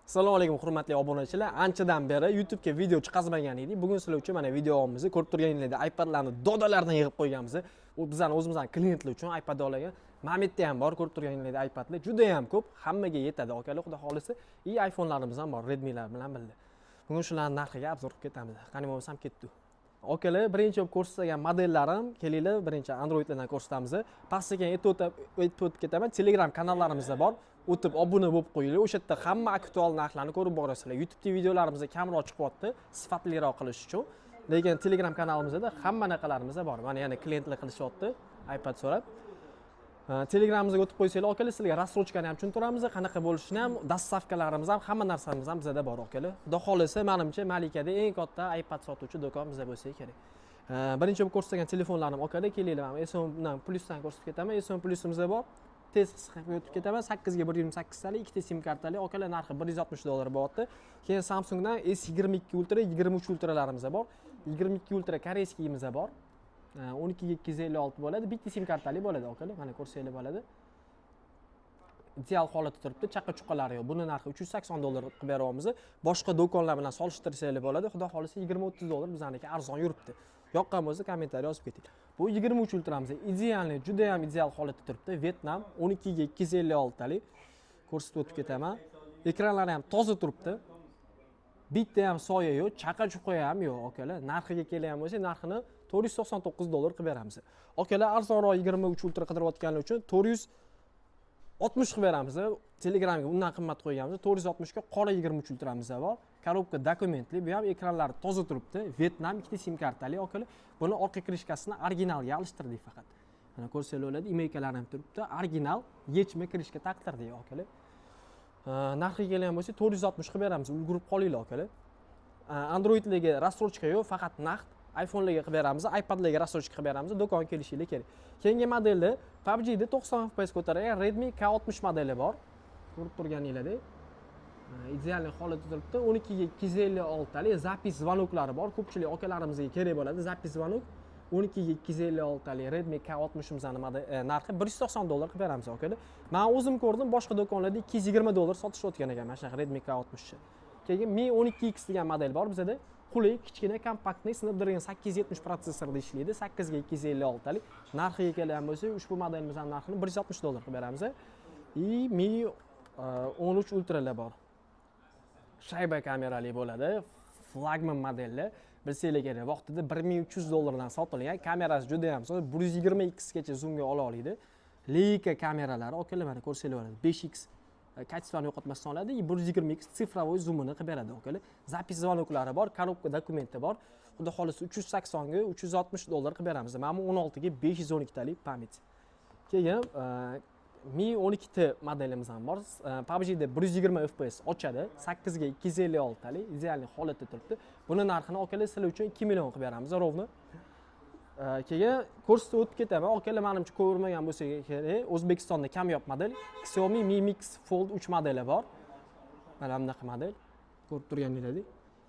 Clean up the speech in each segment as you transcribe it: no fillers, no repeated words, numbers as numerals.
Assalomu alaykum, hurmatli obunachilar. Anchadan beri YouTube'ga video chiqazmagan edik. Bugun sizlar uchun mana videomizni ko'rib turganingizdek, iPadlarni dodalardan yig'ib qo'yganmiz. U bizani o'zimizning klientlar uchun iPad olgan. Mana bu yerda ham bor, ko'rib turganingizdek, iPadlar juda ham ko'p, hammaga yetadi akalar, xudo xolisa. И iPhone'larimiz ham bor, Redmi'lar bilan birga. Bugun shularning narxiga обзор qilib ketamiz. Qani bo'lmasam ketdik. Akalar, birinchi bo'lib ko'rsatgan modellarim, kelinglar, birinchi Androidlardan ko'rsatamiz. Pastga aytib o'tib ketaman, Telegram kanallarimizda bor. O'tib obuna bo'lib qo'yinglar. O'sha yerda hamma aktual narxlarni ko'rib borasizlar. YouTube'dagi videolarimiz kamroq chiqyapti, sifatliroq qilish uchun. Lekin Telegram kanalimizda hamma anaqalarimiz bor. Mana yana klientlar qilishyapti, iPad so'rab. Telegramimizga o'tib qo'ysanglar, akalar, sizlarga рассрочка ni ham tushuntiramiz, qanaqa bo'lishini ham, доставка larimiz ham, hamma narsamiz ham bizada bor, akalar. Xudo xohlasa, manimcha, Malikada eng katta iPad sotuvchi do'kon bizda bo'lsa kerak. Birinchi bo'lib ko'rsatgan telefonlarim, akalar, kelinglar, mana S10 Plusdan ko'rsatib ketaman. S10 Plusimiz bor. Tez qisqa qilib o'tib ketaman. 8 ga 128 talik, ikkita sim kartali, akalar, narxi 160 dollar bo'lyapti. Keyin Samsungdan S22 Ultra, 23 Ultralarimiz bor. 22 Ultra корейский imiz bor. 12 ga 256 bo'ladi, bitta sim kartali bo'ladi, akalar, mana ko'rsanglar bo'ladi. Ideal holatda turibdi, chaqa chuqalari yo'q. Buni narxi 380 dollar qilib beryapmiz. Boshqa do'konlar bilan solishtirsanglar bo'ladi. Xudo xohlasa, 20-30 dollar bizaniki arzon yuribdi. Yoqqan bo'lsa, kommentariy yozib keting. Bu 23 Ultramiz идеальный, juda ham ideal holatda turibdi. Vyetnam, 12 ga 256 talik, ko'rsatib o'tib ketaman. Ekranlari ham toza turibdi. Bitta ham soya yo'q, chaqa chuqa ham yo'q, akalar. Narxiga kelgan bo'lsak, narxini 499 dollar qilib beramiz. Akalar, arzonroq 23 Ultra qidirayotganlar uchun 460 qilib beramiz. Telegramga undan qimmat qo'yganmiz. 460 ga qora 23 Ultramiz bor. Коробка dokumentli, bu ham ekranlari toza turibdi. Vyetnam, ikkita sim kartali, akalar. Buni orqa крышка sini originalga alishtirdik faqat. Mana ko'rsanglar bo'ladi, имейка lari ham turibdi. Original yechma крышка taqtirdik, akalar. Narxiga kelgan bo'lsak, 460 qilib beramiz, ulgurib qolinglar, akalar. Androidlarga рассрочка yo'q, faqat naqd. iPhonelarga qilib beramiz, iPadlarga рассрочка qilib beramiz, do'konga kelishinglar kerak. Keyingi modelni PUBGda 90 FPS ko'targan Redmi K60 modeli bor, ko'rib turganinglardek, идеальный holatda turibdi. 12 ga 256 talik, запись звонок lari bor. Ko'pchilik akalarimizga kerak bo'ladi запись звонок. 12 ga 256 talik Redmi K60 imizni narxi 190 dollar qilib beramiz, akalar. Man o'zim ko'rdim, boshqa do'konlarda 220 dollar sotishayotgan ekan mana shunaqa Redmi K60 ni. Keyin Mi 12X degan model bor bizada, qulay, kichkina, компактный, Snapdragon 870 protsessorda ishlaydi. 8 ga 256 talik, narxiga kelgan bo'lsak, ushbu modelimizni narxini 160 dollar qilib beramiz. И Mi 13 Ultralar bor, shayba kamerali bo'ladi, flagman modelli. Bilsanglar kerak, vaqtida 1300 dollardan sotilgan. Kamerasi juda ham zo'r, 120 x gacha zoomga ola oladi. Leica kameralari, akalar, mana ko'rsanglar bo'ladi, 5 x качество ni yo'qotmasdan oladi и 120 x цифровой zoomini qilib beradi, akalar. Запись звонок lari bor, коробка dokumenti bor. Xudo xohlasa, 380 ga 360 dollar qilib beramiz. Mana bu 16 ga 512 talik память. Keyin Mi 12T modelimiz ham bor. PUBGda 120 FPS ochadi. 8 ga 256 talik, идеальный holatda turibdi. Buni narxini, akalar, sizlar uchun 2 million qilib beramiz ровно. Keyin ko'rsatib o'tib ketaman. Akalar, manimcha, ko'rmagan bo'lsa kerak. O'zbekistonda kamyob model Xiaomi Mi Mix Fold 3 modeli bor. Mana bunaqa model. Ko'rib turganingizdek.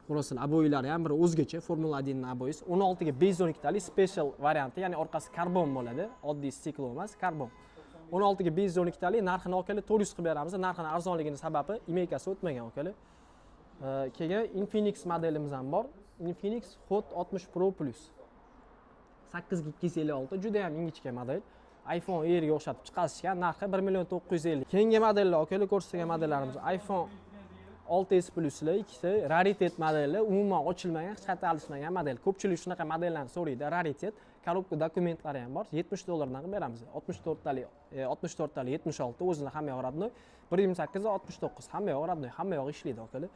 Ko'rasizlar, обои lari ham bir o'zgacha, Formula 1 ning обои si. 16 ga 512 talik special varianti, ya'ni orqasi karbon bo'ladi. Oddiy стекло emas, karbon. 16 ga 512 talik, narxini, akalar, 400 qilib beramiz. Narxini arzonligini sababi имейка si o'tmagan, akalar. Keyin Infinix modelimiz ham bor. Infinix Hot 60 Pro Plus. 8 ga 256, juda ham ingichka model. iPhone Airga o'xshatib chiqarishgan, narxi 1 million 950. Keyingi modellar, akalar, ko'rsatgan modellarimiz iPhone 6s Pluslar ikkita, raritet modeli, umuman ochilmagan, hech qayerda alishmagan model. Ko'pchilik shunaqa modellarni so'raydi. Raritet, коробка dokumentlari ham bor. 70 dollardan qilib beramiz. 64 talik, 64 talik 76, o'zini hamma yog'i родной. 128 69, hamma yog'i родной, hamma yog'i ishlaydi, akalar.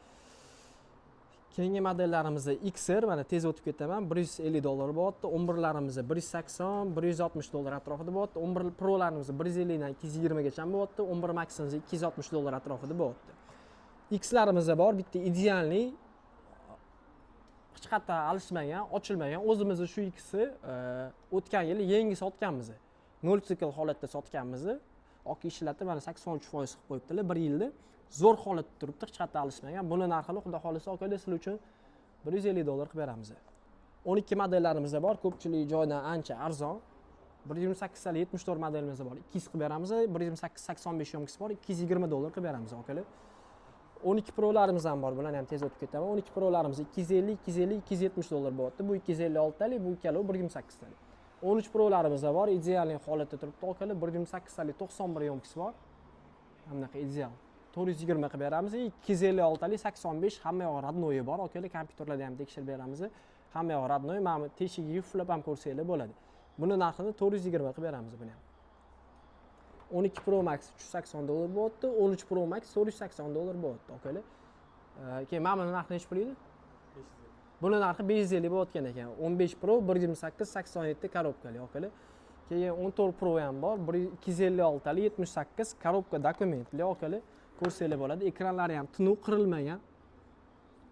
Keyingi modellarimiz XR, mana tez o'tib ketaman, 150 dollar bo'lyapti. 11larimiz 180, 160 dollar atrofida bo'lyapti. 11 Prolarimiz 150 dan 220 gacha bo'lyapti. 11 Maximiz 260 dollar atrofida bo'lyapti. Xlarimiz bor, bitta идеальный, hech qayerda alishmagan, ochilmagan. O'zimizni shu ikkisi o'tgan yili yangi sotganmiz. Nol sikl holatda sotganmiz. Oq ishlatib, mana 83% qilib qo'yibdilar bir yilda. Zo'r holatda turibdi, hech qayerda alishmagan. Buni narxini, xudo xohlasa, akalar, sizlar uchun 150 dollar qilib beramiz. 12 modellarimiz bor, ko'pchilik joydan ancha arzon. 128 talik 74 modelimiz bor, 200 qilib beramiz. 128 85 ёмкость bor, 220 dollar qilib beramiz, akalar. 12 Prolarimiz ham bor, bularni ham tez o'tib ketaman. 12 Prolarimiz 250, 250, 270 dollar bo'lyapti. Bu 256 talik, bu ikkalovi 128 talik. 13 Prolarimiz bor, идеальный holatda turibdi, akalar. 128 talik, 91 ёмкость bor, mana bunaqa ideal, 420 qilib beramiz. 256 talik, 85, hamma yog'i родной bor, akalar. Kompyuterlarda ham tekshirib beramiz, hamma yog'i родной. Mana bu teshigiga puflab ham ko'rsanglar bo'ladi. Buni narxini 420 qilib beramiz buni ham. 12 Pro Max 380 dollar bo'lyapti, 13 Pro Max 480 dollar bo'lyapti, akalar. Keyin mana buni narxi nechi pul edi? Buni narxi 550 bo'layotgan ekan. 15 Pro, 128, 87 коробка li, akalar. Keyin 14 Pro ham bor, 256 talik, 78, коробка dokumentli, akalar. Ko'rsanglar bo'ladi, ekranlari ham tunuq, qirilmagan,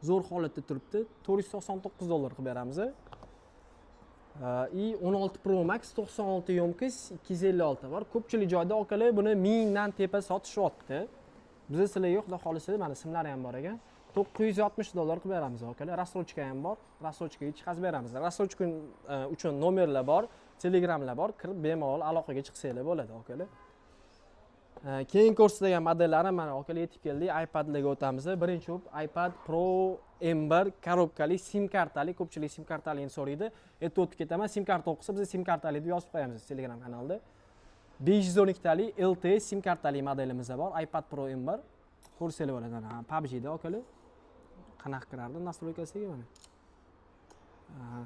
zo'r holatda turibdi, 499 dollar qilib beramiz. И 16 Pro Max, 96 ёмкость, 256 bor. Ko'pchilik joyda, akalar, buni 1000 dan tepa sotishyapti. Biza sizlarga, xudo xohlasa, mana simlari ham bor ekan, 960 dollar qilib beramiz, akalar. Рассрочка ham bor, рассрочка ga chiqazib beramiz. Рассрочка uchun nomerlar bor, Telegramlar bor, kirib bemalol aloqaga chiqsanglar bo'ladi, akalar. Keyin ko'rsatadigan modellarim, mana, akalar, yetib keldik, iPadlarga o'tamiz. Birinchi bo'lib iPad Pro M1, коробка li, sim kartali. Ko'pchilik sim kartalini so'raydi, aytib o'tib ketaman. Sim karta o'qisa, biz sim kartali deb yozib qo'yamiz Telegram kanalida. 512 talik LTE sim kartali modelimiz bor, iPad Pro M1. Ko'rsanglar bo'ladi, mana PUBGda, akalar. Qanaqa kirardi настройка siga? Mana. Aha.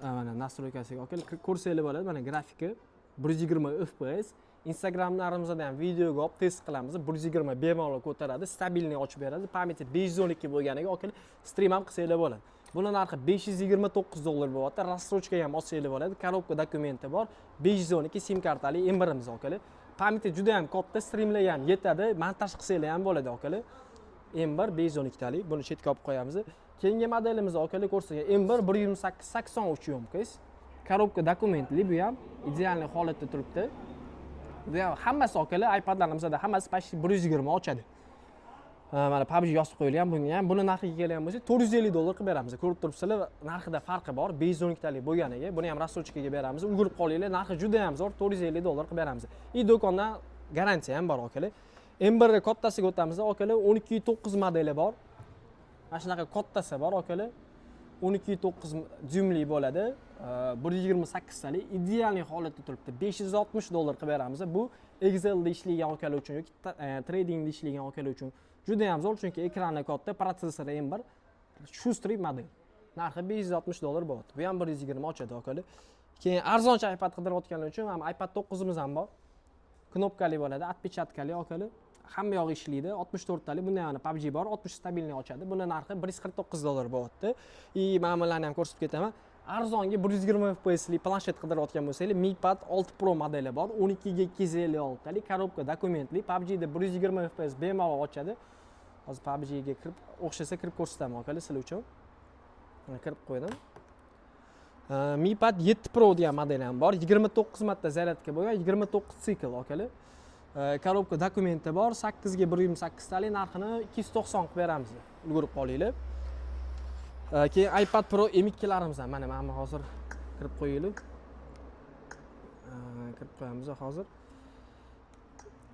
Ha, mana настройка siga, akalar, ko'rsanglar bo'ladi. Mana grafika 120 FPS. Instagramlarimizda ham videoga olib test qilamiz, 120 bemalol ko'taradi, стабильный ochib beradi. Память i 512 bo'lganiga, akalar, stream ham qilsanglar bo'ladi. Buni narxi 529 dollar bo'lyapti, рассрочка ga ham olsanglar bo'ladi. Коробка dokumenti bor, 512 sim kartali M1imiz, akalar. Память i juda ham katta, streamlarga ham yetadi, montaj qilsanglar ham bo'ladi, akalar. M1 512 talik, buni chetga olib qo'yamiz. Keyingi modelimiz, akalar, ko'rsaga M1, 128, 83 ёмкость, коробка dokumentli, bu ham идеальный holatda turibdi. Bu ham hammasi, akalar, iPadlarimizda hammasi почти 120 ochadi. Ha, mana PUBG yozib qo'yilgan bunga ham. Buni narxiga kelgan bo'lsak, 450 dollar qilib beramiz. Ko'rib turibsizlar, narxida farqi bor 512 talik bo'lganiga. Buni ham рассрочка ga beramiz, ulgurib qolinglar, narxi juda ham zo'r, 450 dollar qilib beramiz. И do'kondan garantiya ham bor, akalar. M1 kattasiga o'tamiz, akalar. 12,9 modeli bor, mana shunaqa kattasi bor, akalar. 12,9 dyumli bo'ladi, 128 talik, идеальный holatda turibdi, 560 dollar qilib beramiz. Bu Excelda ishlaydigan akalar uchun yoki tradingda ishlaydigan akalar uchun juda ham zo'r, chunki ekrani katta, protsessori M1, шустрый model. Narxi 560 dollar bo'ladi. Bu ham 120 ochadi, akalar. Keyin arzoncha iPad qidirayotganlar uchun mana iPad 9 imiz ham bor, knopkali bo'ladi, отпечатка li, akalar, hamma yog'i ishlaydi, 64 talik. Bunda ham PUBG bor, 60 стабильный ochadi. Buni narxi 149 dollar bo'lyapti. И mana bularni ham ko'rsatib ketaman. Arzonga 120 fpsli planshet qidirayotgan bo'lsanglar, Mi Pad 6 Pro modeli bor, 12 ga 256 talik, коробка dokumentli. PUBGda 120 fps bemalol ochadi. Hozir PUBGga kirib, o'xshasa kirib ko'rsataman, akalar, sizlar uchun. Mana, kirib qo'ydim. Mi Pad 7 Pro degan model ham bor, 29 marta zaryadka bo'lgan, 29 sikl, akalar. Коробка dokumenti bor, 8 ga 128 talik, narxini 290 qilib beramiz, ulgurib qolinglar. Keyin iPad Pro M2 larimiz ham, mana bu hozir kirib qo'yaylik. Kirib qo'yamiz hozir.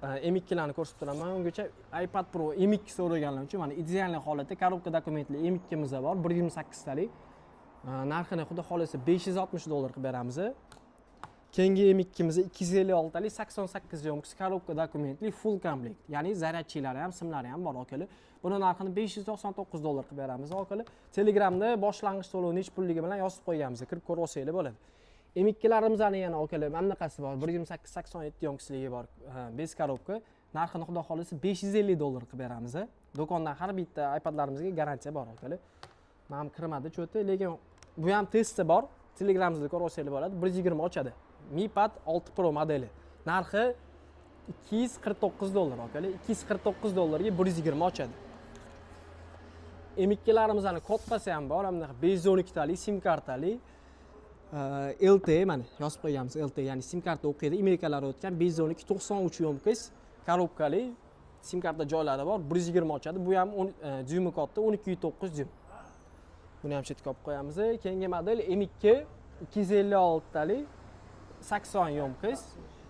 M2 larni ko'rsatib turaman ungacha. iPad Pro M2 so'raganlar uchun, mana, идеальный holatda, коробка dokumentli M2 miz bor, 128 talik. Narxini xudo xohlasa 560 dollar qilib beramiz. Keyingi M2 imiz 256 talik, 88 ёмкость, коробка dokumentli, full komplekt, ya'ni zaryadchilari ham, simlari ham bor, akalar. Buni narxini 599 dollar qilib beramiz, akalar. Telegramda boshlang'ich to'lov nechi pulligi bilan yozib qo'yganmiz, kirib ko'rib olsanglar bo'ladi. M2 larimizni yana, akalar, mana bunaqasi bor, 128, 87 ёмкость ligi bor, без коробка. Narxini xudo xohlasa 550 dollar qilib beramiz. Do'kondan har bitta iPadlarimizga garantiya bor, akalar. Mana bu kirmadi чё-то, lekin bu ham testi bor, Telegramimizda ko'rib olsanglar bo'ladi, 120 ochadi. Mi Pad 6 Pro modeli, narxi 249 dollar, akalar. 249 dollarga 120 ochadi. M2 larimizni kattasi ham bor, bunaqa 512 talik, sim kartali, LTE, mana yozib qo'yganmiz LTE, ya'ni sim karta o'qiydi, IMEIkalari o'tgan, 512, 93 ёмкость, коробка li, sim karta joylari bor, 120 ochadi. Bu ham dyumi katta, 12,9 dyum. Buni ham chetga olib qo'yamiz. Keyingi model M2, 256 talik, 80 ёмкость.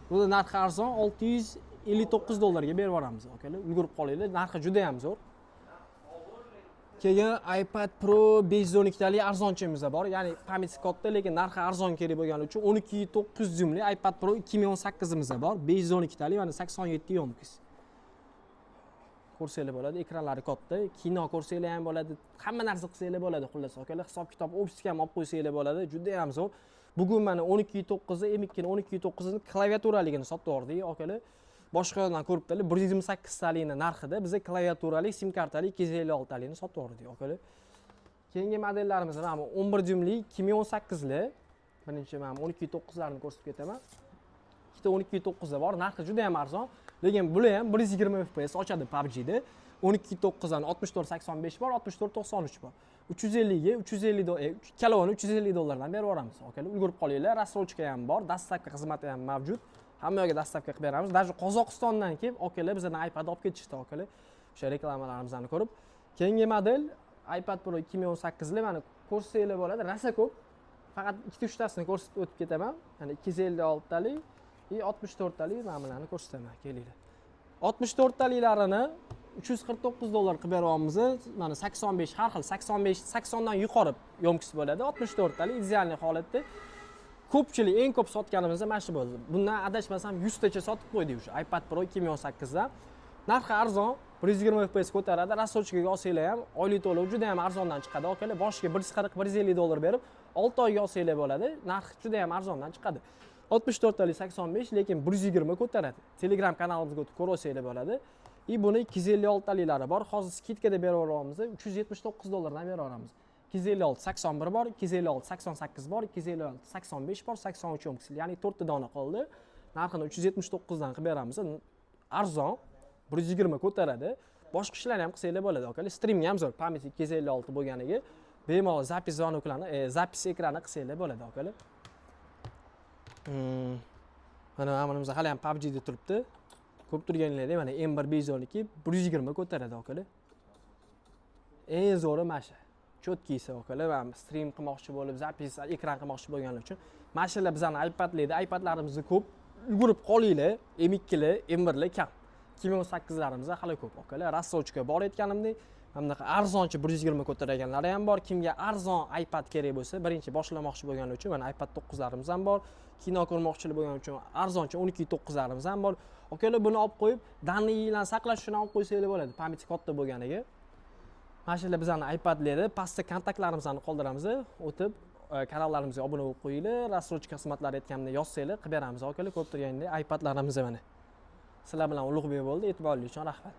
Buni narxi arzon, olti yuz 59 dollarga berib yuboramiz, akalar. Ulgurib qolinglar, narxi juda ham zo'r. Keyin iPad Pro 512 talik arzonchimiz bor, ya'ni память katta, lekin narxi arzon kerak bo'lgani uchun 12,9 dyumli iPad Pro 2018imiz bor, 512 talik, mana 87 ёмкость. Ko'rsanglar bo'ladi, ekranlari katta, kino ko'rsanglar ham bo'ladi, hamma narsa qilsanglar bo'ladi, xullas, akalar, hisob kitob ofisga ham olib qo'ysanglar bo'ladi, juda ham zo'r. Bugun mana 12,9 M2 ni 12,9 ni klaviaturaligini sotib yubordik, akalar. Boshqa yoqdan ko'ribdilar, 128 talikni narxida biza klaviaturali, sim kartali 256 talikni sotib yubordik, akalar. Keyingi modellarimiz mana bu 11 dyumli 2018li. Birinchi mana 12,9larni ko'rsatib ketaman. Ikkita 12,9 bor, narxi juda ham arzon, lekin bular ham 120 FPS ochadi PUBGda. 12,9dan 64,85 bor, 64,93 bor. 350 ga 350 ikkalovini 350 dollardan berib yuboramiz, akalar. Ulgurib qolinglar, рассрочка ham bor, доставка xizmati ham mavjud. Hamma yoqqa доставка qilib beramiz. Даже Qozog'istondan kelib, akalar, bizdan iPad olib ketishdi, akalar. O'sha reklamalarimizni ko'rib. Keyingi model iPad Pro 2018li, mana ko'rsanglar bo'ladi, rosa ko'p. Faqat ikkita uchtasini ko'rsatib o'tib ketaman. Ya'ni 256 talik и 64 talik, mana bularni ko'rsataman, kelinglar. 64 taliklarini 349 dollar qilib beryapmiz. Mana 85, har xil 85, 80 dan yuqori ёмкость bo'ladi. 64 talik идеальный holatda. Ko'pchilik eng ko'p sotganimizda mana shu bo'ldi. Bundan adashmasam 100 tacha sotib qo'ydik o'sha iPad Pro 2018 da. Narxi arzon, 120 FPS ko'taradi. Рассрочка ga olsanglar ham oylik to'lov juda ham arzondan chiqadi. Akalar, boshiga 140, 150 dollar berib, 6 oyga olsanglar bo'ladi. Narxi juda ham arzondan chiqadi. 64 talik 85, lekin 120 ko'taradi. Telegram kanalimizga o'tib ko'rib olsanglar bo'ladi. И buni 256 taliklari bor. Hozir скидка da berib yuboryapmiz. 379 dollardan berib yuboramiz. 256 81 bor, 256 88 bor, 256 85 bor, 83 ёмкость, ya'ni 4 ta dona qoldi. Narxini 379 dan qilib beramiz. Arzon, 120 ko'taradi. Boshqa ishlarni ham qilsanglar bo'ladi, akalar. Streamga ham zo'r. Память 256 bo'lganiga bemalol запись звонок larni, запись ekrani qilsanglar bo'ladi, akalar. Mana bunimiz hali ham PUBGda turibdi. Ko'rib turganinglardek, mana M1 512 120 ko'taradi, akalar. Eng zo'ri mana shu. Чёткий si, akalar, mana stream qilmoqchi bo'lib, запись ekran qilmoqchi bo'lganlar uchun mana shular bizani iPadlarda, iPadlarimizni ko'p, ulgurib qolinglar. M2lar, M1lar kam. 2018larimiz hali ko'p, akalar. Рассрочка bor, aytganimdek, mana bunaqa arzonchi 120 ko'targanlari ham bor. Kimga arzon iPad kerak bo'lsa, birinchi boshlamoqchi bo'lganlar uchun mana iPad 9larimiz ham bor. Kino ko'rmoqchilik bo'lgan uchun arzonchi 12,9larimiz ham bor. Akalar, buni olib qo'yib, данные larni saqlash uchun olib qo'ysanglar bo'ladi, память katta bo'lganiga. Mana shular bizani iPadlarda, pastda kontaktlarimizni qoldiramiz. O'tib kanallarimizga obuna bo'lib qo'yinglar. Рассрочка xizmatlari aytganimdek yozsanglar, qilib beramiz, akalar. Ko'rib turganingdek, iPadlarimiz mana. Sizlar bilan Ulug'bek bo'ldi. E'tiboringiz uchun rahmat.